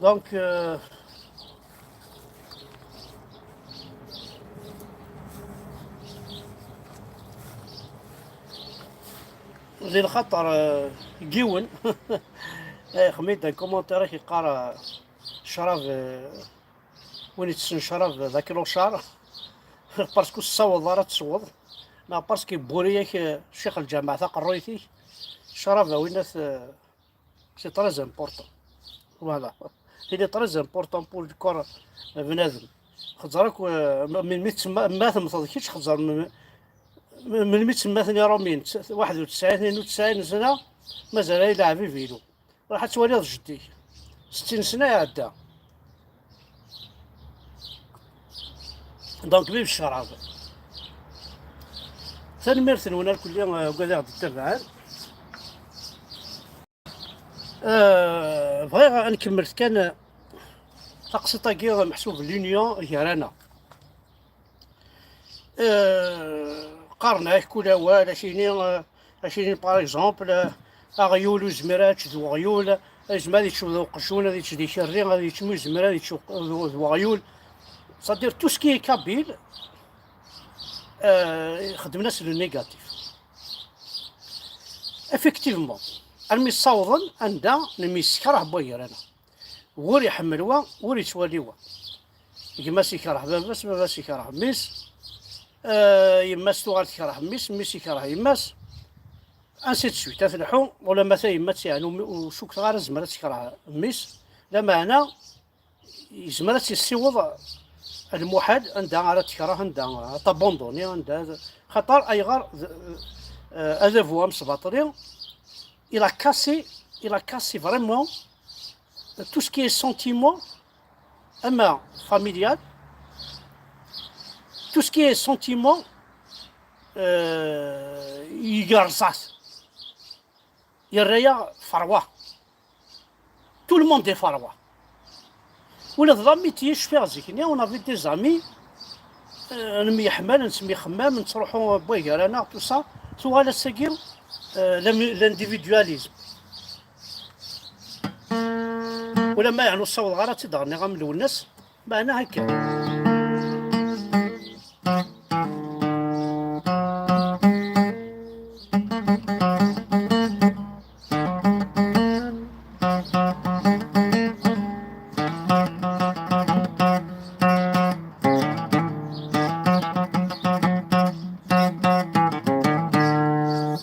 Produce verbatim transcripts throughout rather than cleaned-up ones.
Donc, euh, di lxaṭer, euh, yiwen, eh, xmid un commentaire i yeqqar, euh, ccrab, euh, win ittessen ccrab d aklucar, parce que ur tessawḍeḍ ara ad tesweḍ, neɣ parce que yewwuri-yak, euh, ccix lǧameɛ taqerruyt-ik, ccrab a winnat, euh, c'est très important. Voilà. Il est très important pour le corps, euh, bnadem. Xeẓer akk, euh, m-, melmi tsemma-, ma temmteḍ kečč, xeẓer m-, m-, melmi tsemmaten Iṛumiyen, ts-, waḥed u tesɛin, tnin u tesɛin sna, mazal ay leɛbib ilu. Ruḥ ad twaliḍ jeddi-k. Settin sna iɛedda. Donc, vive ccrab. Tanemmirt-nwen alkulli, euh, ugadeɣ d-ttabaɛen. Euh, bɣiɣ ad nkemmel kan, euh, taqsiṭ-agi, meḥsub l'union gar-aneɣ. Euh, qqaren-ak kul awal, akini, euh, akini, par exemple, euh, aɣyul ur yezmir ad yečč d weɣyul, yezmer ad yečč d uqjun, ad yečč d ikerri, ad yečč, ur yezmir ad yečč d, d weɣyul. C'est-à-dire tout ce qui est kabyle, euh, xeddmen-as le négatif. Effectivement, armi ssawḍen anda nemyessekreh wway gar-aneɣ. Ur iḥemmel wa, ur yettwali wa. Gma-s ikreh baba-s, baba-s ikreh mmi-s, euh, yemma-s tuɣal tekreh mmi-s, mmi-s ikreh yemma-s, ainsi de suite. Ad telḥu, ulamma tayemmat, yeɛni, ur, ur cukkteɣ ara tezmer ad tekreh mmi-s, lameɛna yezmer ad tt-yessiweḍ lmuḥal anda ara tekreh, anda ad tabandoni, anda ad, xaṭer ayɣer d, euh, adabu amesbaṭli, il a cassé, il a cassé vraiment tout ce qui est sentiment, ama familial, tout ce qui est sentiment, euh, yerẓa-t, yerra-yaɣ ferwa. Tout le monde est ferwa. Ula d l'amitié, cfiɣ zik-nni, on avait des amis, euh, nemyeḥmal, nettemyexmam, nettruḥu wway gar-aneɣ, tout ça, tuɣal ass-agi, euh, l'ami-, l'individualisme. Ulamma yeɛni ur ssawḍeɣ ara ad tt-id-ɣenniɣ am Lwennas, meɛna akka.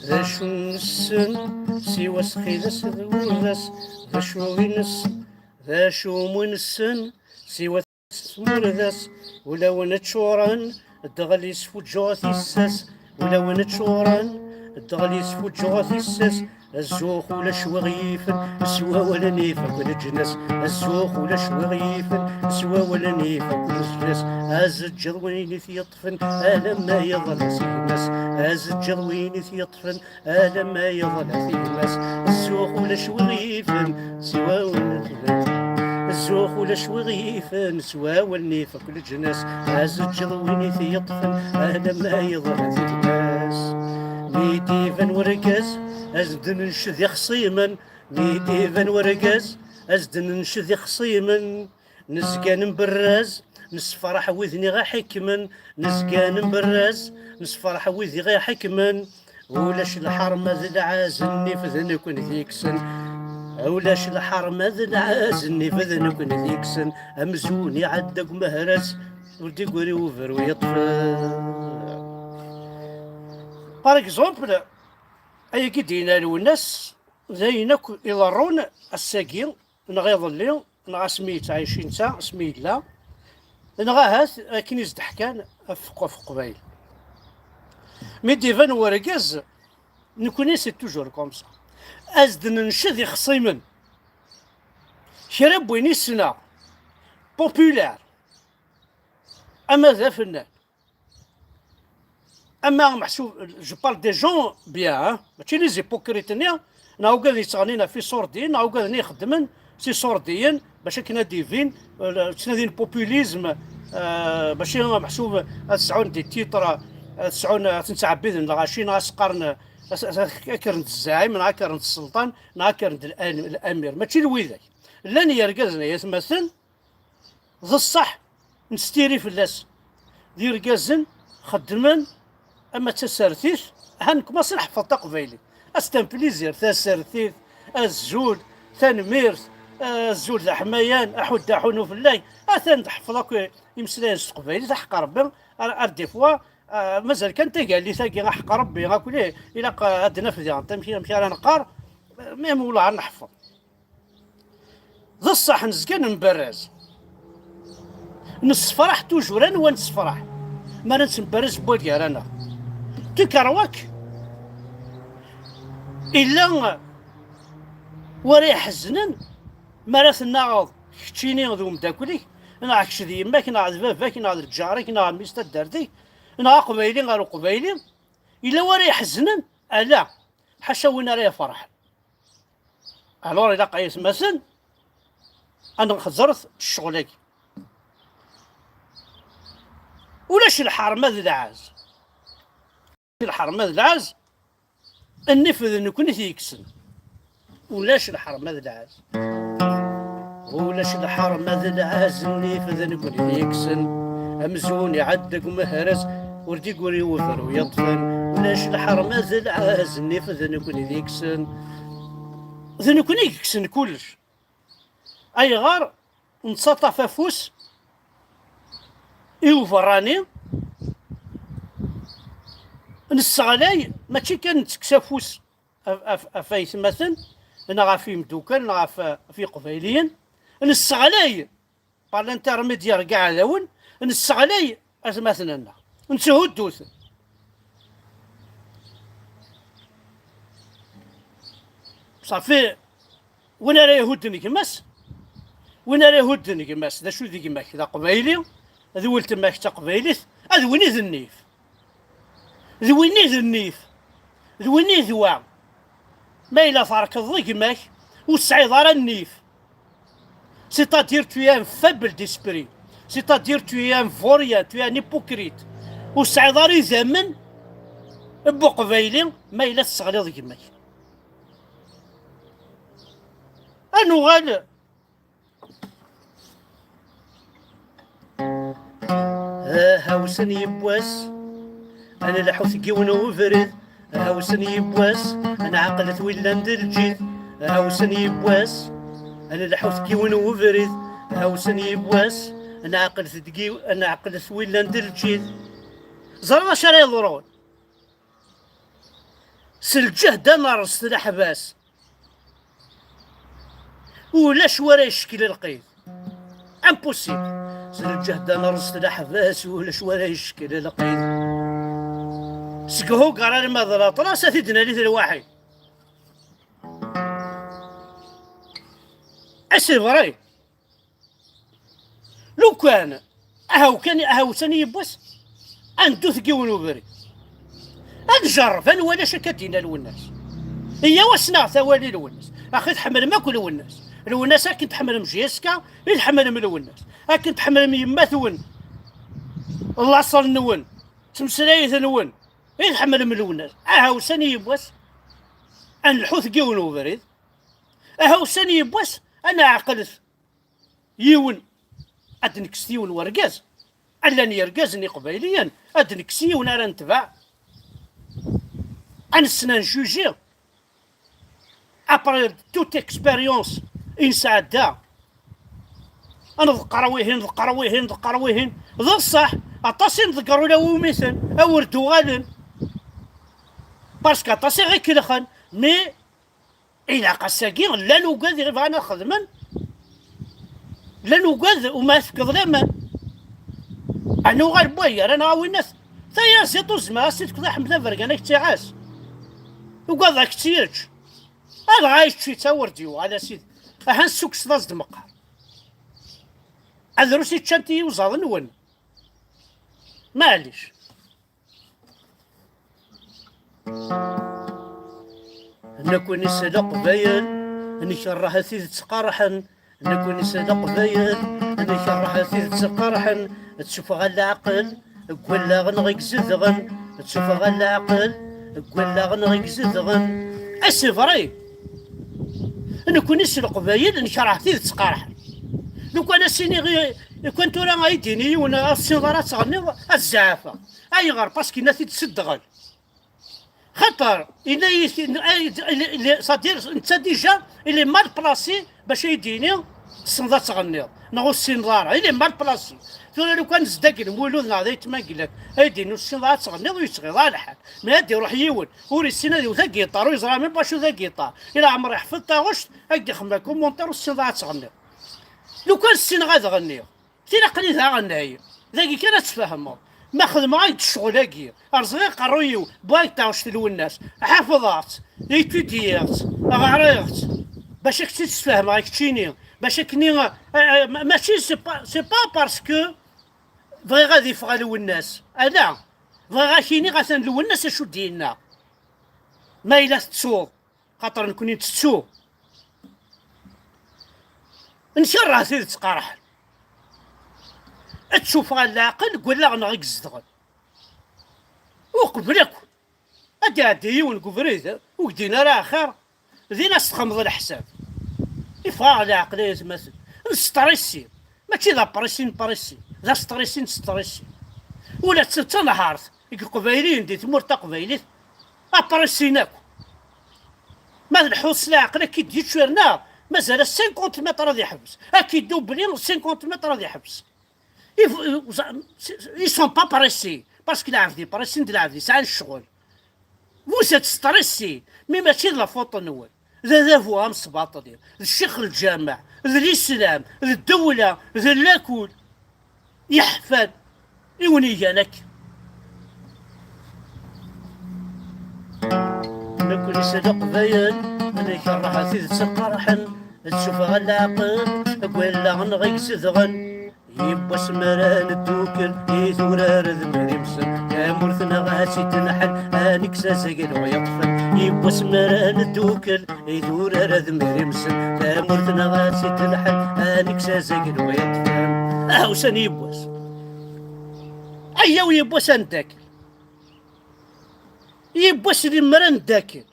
D acu nessen siwa sxil-as d wurd-as? D acu i nessen? D acu umi nessen siwa s wurd-as? Ulawen ččuren ddɣel yesfuǧǧuɣ tissas. Ulawen ččuren ddɣel yesfuǧǧuɣ tissas. Azzux ulac wi ɣ-yifen s wawalen ifak leǧnas. Azzux ulac wi ɣ-yifen s wawalen ifak leǧnas. Azeǧǧeḍ win i t-yeṭṭfen alamma yeḍla s gma-s. Azeǧǧeḍ win i t-yeṭṭfen alamma yeḍla s gma-s. Azzux ulac wi ɣ-yifen s wawalen ifak. Azzux ulac wi ɣ-yifen s wawalen ifak leǧnas. Azeǧǧeḍ win i t-yeṭṭfen alamma yeḍla s gma-s. Mi d-iban urgaz, ad d-nenced ixṣimen. Mi d-iban urgaz, ad d-nenced ixṣimen. Nezga nemberraz, nessefraḥ wid-nni ɣ-iḥekmen. Nezga nemberraz, nessefraḥ wid i ɣ-iḥekmen. Ulac lḥerma d lɛaz nnif d nekkni i t-yekksen. Ulac lḥerma d lɛaz nnif d nekkni i t-yekksen. Amzun iɛedda deg umehraz, ur d-igri ubru yeṭṭfen. Par exemple, ayagi d-yenna Lwennas, d ayen akk iḍerrun ass-agi, neɣ iḍelli, neɣ asmi yettɛici netta, asmi yella, neɣ ahat akken i s-d-ḥkan ɣef, ɣef Qbayel. Mi d-iban wergaz, nekkni c'est toujours comme ça. Ad s-d-nenced ixṣimen. Kra n win i ssneɣ, populaire, ama d afennan, ama meḥsub, je parle des gens bien, hein, mačči les hypocrites-nni, neɣ ugaden yettɣennin ɣef iṣurdiyen, neɣ ugaden ixeddmen s iṣurdiyen, bac akken ad d-ibin, euh, ttnadin populisme, euh, bac meḥsub ad sɛun des titres, ad sɛun, ad ten-ttɛebbiden lɣaci, neɣ ad s-qqaren, ad s-, ad s-, ad kkren d zzaɛim, neɣ ad kkren d sselṭan, neɣ ad kkren d l'am-, l'amir. Mačči d widak. Llan yergazen ay atmaten, d ṣṣeḥ, nestiri fell-as. D irgazen xeddmen ama d tasertit, ha nekk Maṣer ḥeffeɣ taqbaylit. C'est un plaisir, tasertit, azul, tanemmirt, azul d aḥmayan, aḥuddu aḥunnu fell-ak. Atan tḥeffeḍ akk imeslayen s teqbaylit, aḥeqq Rebbi, ar, ar des fois, ah, mazal kan tagallit-agi, aḥeqq Rebbi, akk ilaq, ah, ad d-naf diɣen amek, amek ara neqqar, mi am wulaɣ ad nḥeffeḍ. D ṣṣeḥ, nezga nemberraz. Nessefraḥ toujours, anwa nessefraḥ? Mi ara nettemberraz n wagar-aneɣ. Tukerwak, illa wara iḥeznen, mi ara tennaɣeḍ keččini d umeddakel-ik, neɣ kečč d yemma-k, neɣ d baba-k, neɣ d lǧar-ik, neɣ mmi-s taddart-ik, neɣ aqbayli ɣer uqbayli, illa wara iḥeznen, ala, ḥaca win ara iferḥen. Alors ilaq ay atmaten ad nxeẓret ccɣel-agi. Ulac lḥerma d lɛaz. Lḥerma d lɛaz, nnif d nekkni t-yekksen. Ulac lḥerma d lɛaz. Ulac lḥerma d lɛaz, nnif d nekkni t-yekksen. Amzun iɛedda deg umehraz, ur d-iguri uferru yeṭṭfen. Ulac lḥerma d lɛaz, nnif d nekkni t-yekksen. D nekkni i yekksen kullec. Ayɣer nettaṭṭaf afus i uberrani, nesseɣlay, mačči kan nettekkes afus af, af, af aytmaten, neɣ ɣef yimdukal, neɣ ɣef, ɣef yiqbayliyen, nesseɣlay, par l'intermédiaire n yiɛdawen, nesseɣlay atmaten-nneɣ, netthuddu-ten. Ṣafi, win ara ihudden gma-s, win ara ihudden gma-s, d acu d gma-k? D aqbayli, d weltma-k d taqbaylit, ad win i d nnif. D win i d nnif, d win i d wa. Ma yella terkeḍ d gma-k, ur tesɛiḍ ara nnif. C'est-à-dire tu es un faible d'esprit. C'est-à-dire tu es un vaurien, tu es un hypocrite. Ur tesɛiḍ ara idammen n uqbayli ma yella tesseɣliḍ gma-k. Ad nuɣal. Ahawsen yiwwas, ad nleḥḥu deg yiwen ubrid. Ahawsen yiwwas, ad nɛeqlet willan d lǧid. Ahawsen yiwwas, ad nleḥḥu deg yiwen ubrid. Ahawsen yiwwas, ad nɛeqlet deg yiw-, ad nɛeqlet willan d lǧid. Ẓriɣ acu ara yeḍrun. S lǧehd ad nerẓ leḥbas. Ulac wara yeckel lqid. Impossible. S lǧehd ad nerẓ leḥbas, ulac wara yeckel lqid. Seg Hugar arma d Laṭlas, ad t-id-nali d lwaḥi. Et c'est vrai. Lukan ahaw kan, ahawsan yiwwas, ad neddu deg yiwen ubrid. Ad njerreb, ad nwali acu akka d-yenna Lwennas. Iyyaw ad s-naɣet awal i Lwennas. Axi tḥemmlem akk Lwennas. Lwennas akken tḥemmlem J S K i tḥemmlem Lwennas. Akken tḥemmlem yemma-twen, laṣel-nwen, ttmeslayet-nwen, i tḥemmlem Lwennas. Ahawsan yiwwas, ad nelḥu deg yiwen ubrid. Ahawsan yiwwas, ad neɛqlet yiwen, ad d-nekkes yiwen wergaz. Llan yergazen iqbayliyen, ad d-nekkes yiwen ara netbeɛ. Ad nessen ad njuji. Après toute expérience i nesɛedda, ad nḍeqqer wihin, nḍeqqer wihin, nḍeqqer wihin. D ṣṣeḥ, aṭas i nḍegger ula wumiten, awer d-uɣalen. Parce que aṭas i ɣ-ikelxen, mais ilaq ass-agi, llan ugad i bɣan ad xedmen. Llan ugad uma tefkeḍ laman. Ad nuɣal n waygar, ad nɣaw winnat. Tayaziḍt ur zmireɣ ad s-id-fkeḍ i Ḥmed Abergan ad k-tt-iɛass. Ugadeɣ ad k-tt-yečč. Adɣa yečč-itt, awer d-yuɣal a sidi. Ahan tessukkseḍ-as-d meqqar. Drus i ččant i yiyuzaḍ-nwen. Maɛlic. Nekkni s Leqbayel nkerreh tid ttqerḥen. Nekkni s Leqbayel nkerreh tid ttqerḥen. Ttufeɣ a leɛqel deg wallaɣ-nneɣ i izedɣen. Ttufeɣ a leɛqel deg wallaɣ-nneɣ i izedɣen. Ah, c'est vrai. Nekkni s Leqbayel nekreh tidet qerḥen. Lukan as-iniɣ i, lukan tura ay d-ini yiwen ur tessineḍ ara ad tɣenniḍ, ad zeɛfeɣ. Ayɣer? Parce que yenna-t-id s ddɣel. Xaṭer, yenna-yi, c'est-à-dire, netta déjà, il est mal placé bac ay d-yini tessneḍ ad tɣenniḍ, neɣ ur tessineḍ ara. Il est mal placé. Tura lukan zdagen mulud neɣ d aytma n glat, ay d-yini ur tessineḍ ara ad tɣenniḍ, ur yettɣiḍ ara lḥal. Mi ad d-iruḥ yiwen, ur yessin ad iwet agiṭar, ur yeẓra même pas acu d agiṭar. I leɛmer iḥfeḍ taɣect, ad d-ixemmem akummunṭir ur tessineḍ ara ad tɣenniḍ. Lukan ssineɣ ad ɣenniɣ, tin aql-i daɣen ay. Dagi kan ad tfehmeḍ. Ma xedmeɣ-ak-d ccɣel-agi, rẓeɣ iqerruy-iw, wwiɣ-d taɣect n Lwennas, ḥafḍeɣ-tt, étudiiɣ-tt, ɣriɣ-tt, bac ad k-tt-id-sfehmeɣ i keččini, bac akkenni, eh, eh, ma-, mačči c'est pas, c'est pas parce que bɣiɣ ad iffeɣ a Lwennas. Ala, bɣiɣ ad k-iniɣ atan Lwennas acu d-yenna. Ma yella tettuḍ, xaṭer nekkni ntettu. Nkerreh tidet qerḥen. Ad ttuffeɣ ɣer leɛqel deg wallaɣ-nneɣ i izedɣen. Uqbel akk ad d-iɛeddi yiwen deg ubrid, ur k-d-yenni ara axir, din ad s-txedmeḍ leḥsab. Iffeɣ-aɣ leɛqel ay atmaten. Nestrisi. Mačči d aprisi neprisi, d astrisi nestrisi. Ula d tanhart deg Iqbayliyen di tmurt taqbaylit, aprisin akk. Ma tleḥḥuḍ s leɛqel ad k-id-yečč yerna mazal-as cinquante mètres ad iḥbes. Ad k-idubli cinquante mètres ad iḥbes. Ils sont pas pressés, parce que lɛebd ipressin d lɛebd yesɛan ccɣel. Vous êtes stressés, mais mačči d la faute-nwen. D adabu amesbaṭli, d ccix lǧameɛ, d lislam, d ddewla, d lakul. Yeḥfan i wen igan akka. Nekkni s Leqbayel, nkerreh tidet qerḥen, ttuffeɣ leɛqel deg wallaɣ-nneɣ i izedɣen. Yiwwas mi ara neddukel i turar d mrimsen, tamurt-nneɣ ad tt-id-nḥel, ad nekkes azaglu yeṭṭfen. Yiwwas mi ara neddukel i turar d mrimsen, tamurt-nneɣ ad tt-id-nḥel, ad nekkes azaglu yeṭṭfen. Ahawsan yiwwas. Ayyaw yiwwas ad neddakel. Yiwwas lemmer ad neddakel.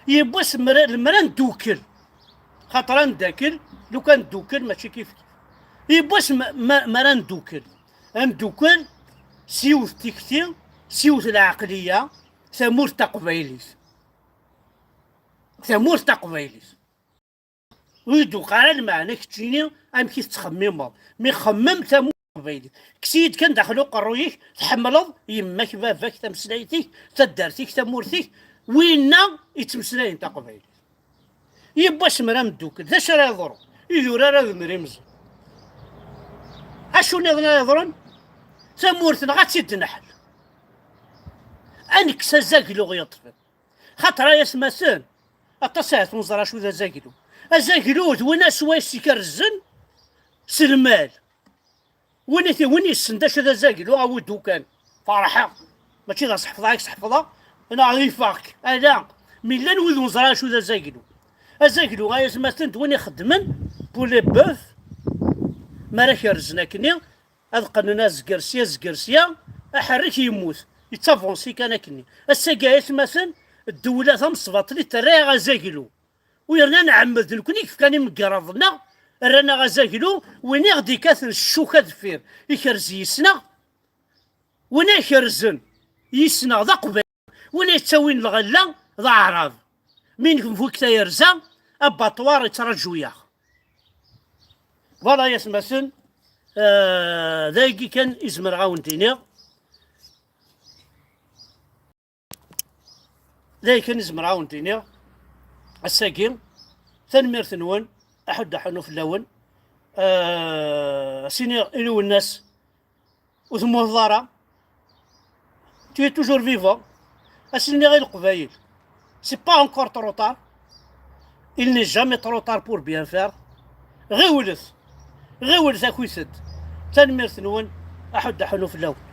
Yiwwas lemmer, lemmer ad neddukel. Xaṭer ad neddakel, lukan neddukel mačči kif kif. Yiwwas ma, ma, mi ara neddukel. Ad neddukel s yiwet tikti, s yiwet lɛeqliya, tamurt taqbaylit. Tamurt taqbaylit. Ur yi-d-tuqiɛ ara lmeɛna keččini amek i tettxemmimeḍ. Mi xemmem tamurt taqbaylit. Kkes-iyi-d kan daxel uqerruy-ik, tḥemmleḍ yemma-k, baba-k, tameslayt-ik, taddart-ik, tamurt-ik, winna yettmeslayen taqbaylit. Yiwwas mi ara neddukel, d acu ara yeḍrun? Idurar ad mrimzen. Acu nniḍen ara yeḍrun? Tamurt-nneɣ ad tt-id-nḥel. Ad nekkes azaglu ɣ-yeṭṭfen. Xaṭer ay atmaten, aṭas ahat ur neẓri acu d azaglu. Azaglu d win aswayes ikerrzen s lmal. Win i t-, win yessen d acu d azaglu, awi-d ukan. Ferḥeɣ. Mačči d aseḥfeḍ ara k-sḥefḍeɣ, neɣ ad ifeɣ-k. Ala, mi llan wid ur neẓri acu d azaglu. Azaglu, ay atmaten, d win ixeddmen pour les bœufs, mi ara kerrzen akkenni, ad qqnen azger sya, azger sya, aḥerrek yemmut, yettavansi kan akkenni. Ass-agi ay atmaten, ddewla tamesbaṭlit terra-yaɣ azaglu. U yerna nɛemmed, d nekkni i yefkan imeggerraḍ-nneɣ, rran-aɣ azaglu, win i ɣ-d-ikkaten ccuka deffir, ikerrez yis-neɣ, win i ikerrzen yis-neɣ d aqbayli, win i yettawin lɣella d aɛrab. Mi nfuk tayerza, abaṭwar yettraǧu-yaɣ. Voilà, ay atmaten, euh, d ayagi kan i zemreɣ a wen-d-iniɣ. D ayagi kan i zemreɣ a wen-d-iniɣ ass-agi. Tanemmirt-nwen, aḥuddu aḥunnu fell-awen. Euh, as-iniɣ i Lwennas, ur temmuteḍ ara. Tu es toujours vivant. As-iniɣ i Leqbayel, c'est pas encore trop tard. Il n'est jamais trop tard pour bien faire. Ɣiwlet, ɣiwlet, akit-d. Tanemmirt-nwen, aḥuddu aḥunnu fell-awen.